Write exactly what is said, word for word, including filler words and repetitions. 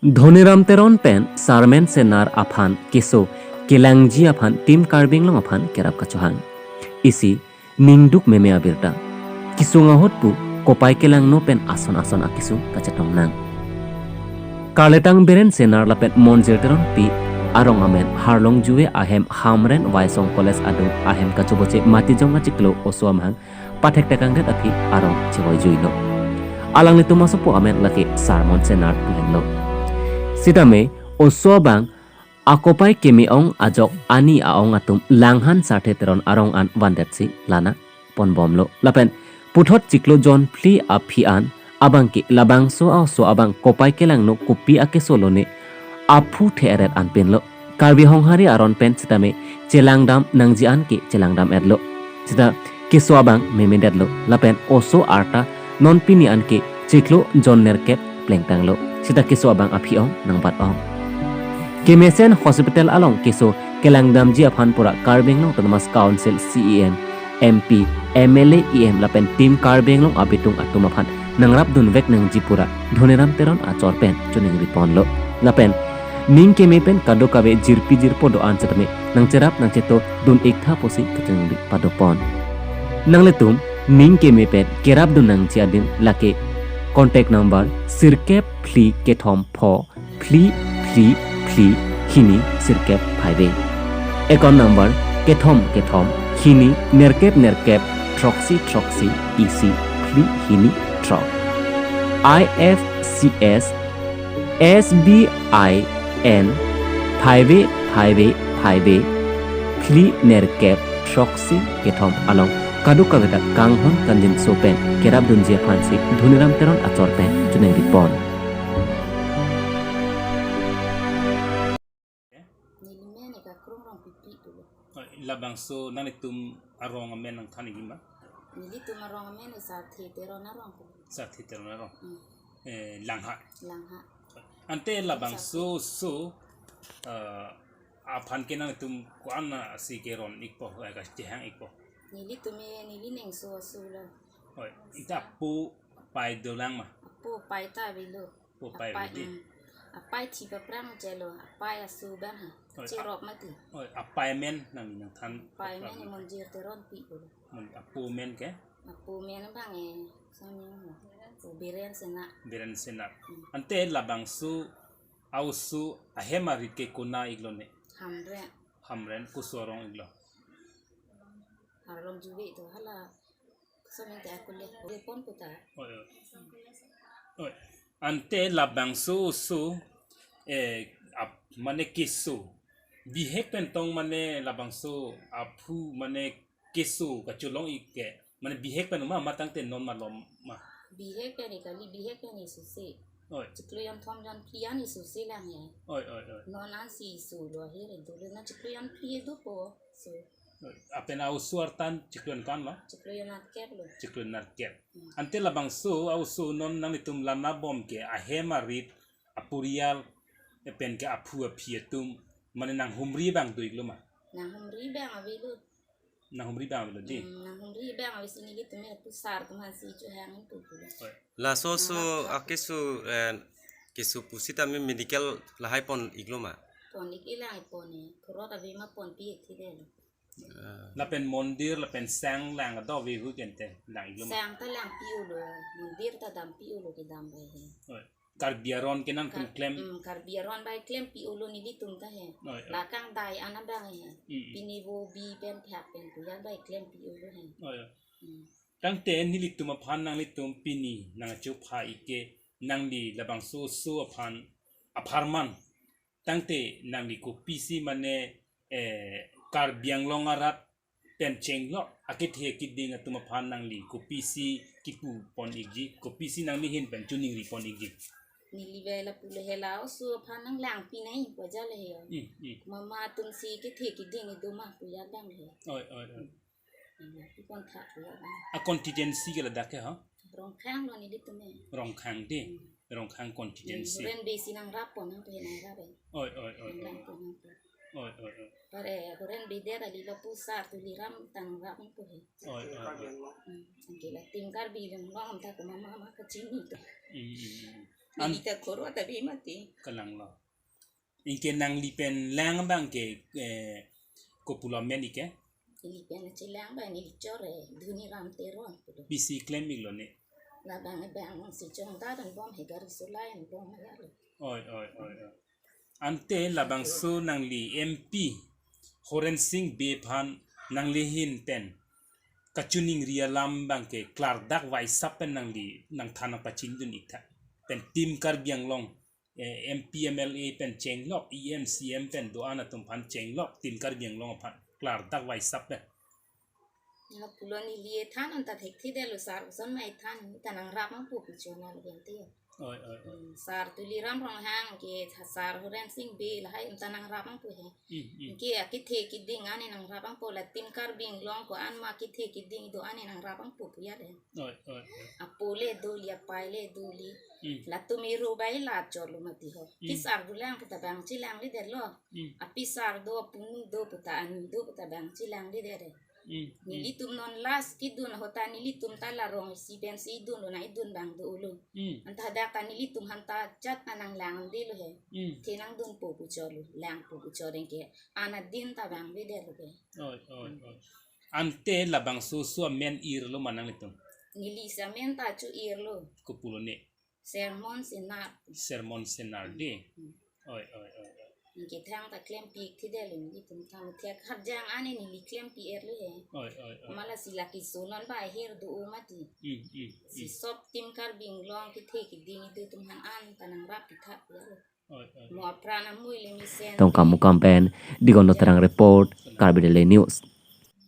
Dhoniram Teron pen Sarmen Senar aphan keso kelangji aphan Team Karbi Anglong aphan kerap kachohang. Isi ningduk meme abirta. Kesung ahut pu kopai kelangno pen ason ason akesung kachetong nang. Karletang Biren Senar lapen Monjir Teronpi arong amen Harlongjuve ahem Hamren Waisong College adung ahem kachoboche Matijong achiklo oso amahang pathek tekangdet aphi arong chevoijuilo. Alanglitum asopo amen lake Sarmen Senar pu henlo. Sitame oso abang akopai keme-ong ajok ani a-ong atum Langhan Sarthe Teron arong an vandetsi lana ponbomlo. Lapen puthot chiklo jonphli aphi an abangke labangso a-oso abang kopai kelangno kopi akeso lone aphu the-eret anpinlo. Karbi Honghari aron pen sitame chelangdam nangji anke chelangdam-etlo. Sita keso abang memedetlo. Lapen oso arta non pini anke chiklo jon nerkep plengtanglo. Sita keso abang aphi-ong nangbat-ong. Kemesen hospital along keso kelangdamji aphan pura Karbi Anglong Autonomous Council C E M, M P, M L A, E M lapen Team Karbi Anglong abitung atum aphan nangrapdunvek nangji pura Dhoniram Teron achor pen choningriponlo. Lapen ning keme pen kadokave jirpi jirpo do-an sitame nangcherap nangchetodun-iktha pusi kachiningri padopon. Nanglitum ning keme pen kerapdun nangji adim lake contact number sirkep phli kethom pho phli phli phli hini sirkep phaive. Account number kethom kethom hini nerkep nerkep throksi throksi isi phli hini throk. I F C S S B I N phaive phaive phaive phli nerkep throksi kethom along kadokave ta kanghon kanjinso pen kerapdunji aphansi Dhoniram Teron achor pen choningripon. Neli men ke Krong Rongpipi pulo. Oh, labangso nanglitum arong amen nangthan-ikji ma? Nelitum arong amen ke Sarthe Teron arong pulo. Sarthe Teron arong. Hmm. Eh, Langha. Langha. Ante labangso oso, eh, aphan ke nanglitum ko-an asi keron-ikpo, eh, kachehang-ikpo? Nelitum e, neli nengso aso lo. Oh, ita apo apai dolang ma? Apo apai ta avelo. Apo apai Apai, avelo dei. Hmm. Apai thi paprang chelo, apai aso abang ha. Oh, ap- Cherok mati. Oh, apai amen nang nangthan. Apai amen Monjir Teronpi pulo. Mon-, apo amen ke? Apo amen abang e, sami ho. O Biren Senar. Biren Senar. Hmm. Ante labangso a-oso ahem arit ke konat-iklo ne? Hamren. Hamren, koso arong-iklo? Harlongjuve to hala. Sami te aku le, le pon puta. Oi, oi. Oi. Ante labangso oso, eh, ap-, mane keso. Bihek pen tong mane labangso aphu mane keso kacholong-ik ke. Mane bihek pen ma, ma tangte non malom ma? Bihek pen kali, bihek pen isuse. Oi. Chiklo jonthom jonphli an isuse lang he. Oi, oi, oi. Non ansi isu lo ahirin tulo na chiklo jonphli dopo. So. Oi. Lapen a-oso artan chiklo jon ko-an lo? Chiklo jon nerkep lo. Chiklo jon nerkep. Hmm. Ante labangso a-oso non nanglitum lana bom ke ahem arit apurial pen ke aphu aphi atum mane nanghumri abang do-iklo ma? Nanghumri abang avelo. Nanghumri abang avelo dei. Hmm, nanghumri abang ave si nelitum e pusar atum aphansi chohang-ikpo pulo. Oi. Laso oso Nangkap akeso, eh, keso pusitame medical lahai pon-iklo ma? Pon-ik-i lang pon e. Phurot ave ma ponpi-ik thi detlo. Ah. Lapen mondir, lapen sang lang do ave hu kente lang-iklo ma? Sang ta langpi-olo, mondir ta dampi-olo kedam ave he. Oi. Karbi aron ke nangtum Kar-, klem. Mm, Karbi aron bai klempi-olo nelitum ta he. Oi, oi. La kangdai an abang he. Mm, mm. Pini vo bi pen phak pen puya bai klempi-olo he. Oi, oi. Mm. Tangte nelitum aphan nanglitum pini nangchopha-ik ke nangli labangso oso aphan apharman. Tangte nangli kopisi mane, eh, Karbi Anglong arat pen chenglok akethe kiding atum aphan nangli kopisi kipu pon-ikji, kopisi nangli ahin pen choningri pon-ikji? Neli bai lapu le hela oso aphan nanglangpi nangji pu ajat le he. Hmm, hmm. Mama atum si kethe kiding do ma pu ajat abang le. Oi, oi, oi. Hmm. Nangpi pon tha pu ajat abang. A constituency ke ladak ke ha? Rongkhang lo nelitum e. Rongkhang dei. Hmm. Rongkhang constituency. Hmm, Horen Bey si nangrap pon nangpo he nangrap e. Oi, oi, oi, oi. Nanglang pon nangpo. Oi, oi, oi. Pare Horen Bey det ali lapu sar Tuliram ta nangrap nangpo he. Oi, oi, oi. Hmm, anke la Team Karbi Anglong ta ko mama ma kachini to. Hmm, hmm, hmm. An- Neli ta koro ta be mati. Kalang lo. Anke nangli pen lang abang ke, eh, kopulo amen ike? Neli pen chelang abang neli chor eh, Dhoniram Teron pulo. Pisi klem iklo ne? Labang abang si chongdat anbom he gari sulai anbom ya lo. Oi, oi, oi, oi. Ante labangso nangli M P Horen Sing Bey aphan nangli ahin pen kachiningri alam abang ke klardak waisap pen nangli nangthan nangpachindun ik tha. Pen Team Karbi Anglong, eh, M P, M L A pen chenglok, E M, C M pen do-an atum aphan chenglok, Team Karbi Anglong aphan klardak waisap pen. Lapulo neli than anta thekthedetlo sar koson ma than ta nangrap nangpo pu chonal gente. Oi, oi, oi. Hmm, sar Tuliram Ronghang ke tha sar Horen Sing Bey lahai ta nangrap nangpo he. Hmm, hmm. Ke akethe keding ane nangrap nangpo la Team Karbi Anglong ko-an ma kethe keding do ane nangrap nangpo pu ya le. Oi, oi, oi. Apo le doli, apei le doli. Hmm. Latum ero bai la chorlo mati ho. Hmm. Ke sar dolang puta bang chelangledetlo. Hmm. Api sar do, apuni do puta, ani do puta bang chelangledet. Mm, mm. Nelitum non last kedun ahut ta nelitum ta la rong isi pensi dunlo, na idun abang dolo. Mm. Anta hadak ta nelitum aphan ta chat na nanglangdelo he. Mm. Athe nangdunpo pu chorlo, langpo pu chor anke. Ana din ta bang bede lo ke. Oi, oi, oi. Ante labangso oso amen irlo ma nanglitum? Neli si amen ta cho-irlo. Kopulo ne? Sermon Senar. Sermon Senar de. Hmm. Oi, oi, oi, oi. Anke thang ta klempi thedetlo nelitum thang thek harjang ane neli klempi-etlo he. Oi, oi, oi. Mala si lake sonon ba ahir do-o mati. Hmm, hmm, hmm. Si sop Team Karbi Anglong kethe keding itum aphan anta nangrap pitha ya lo. Oi, oi, oi. Mo apran amui le mesen. Tongkamukam pen, Digon Notarang report, Karbi Daily News.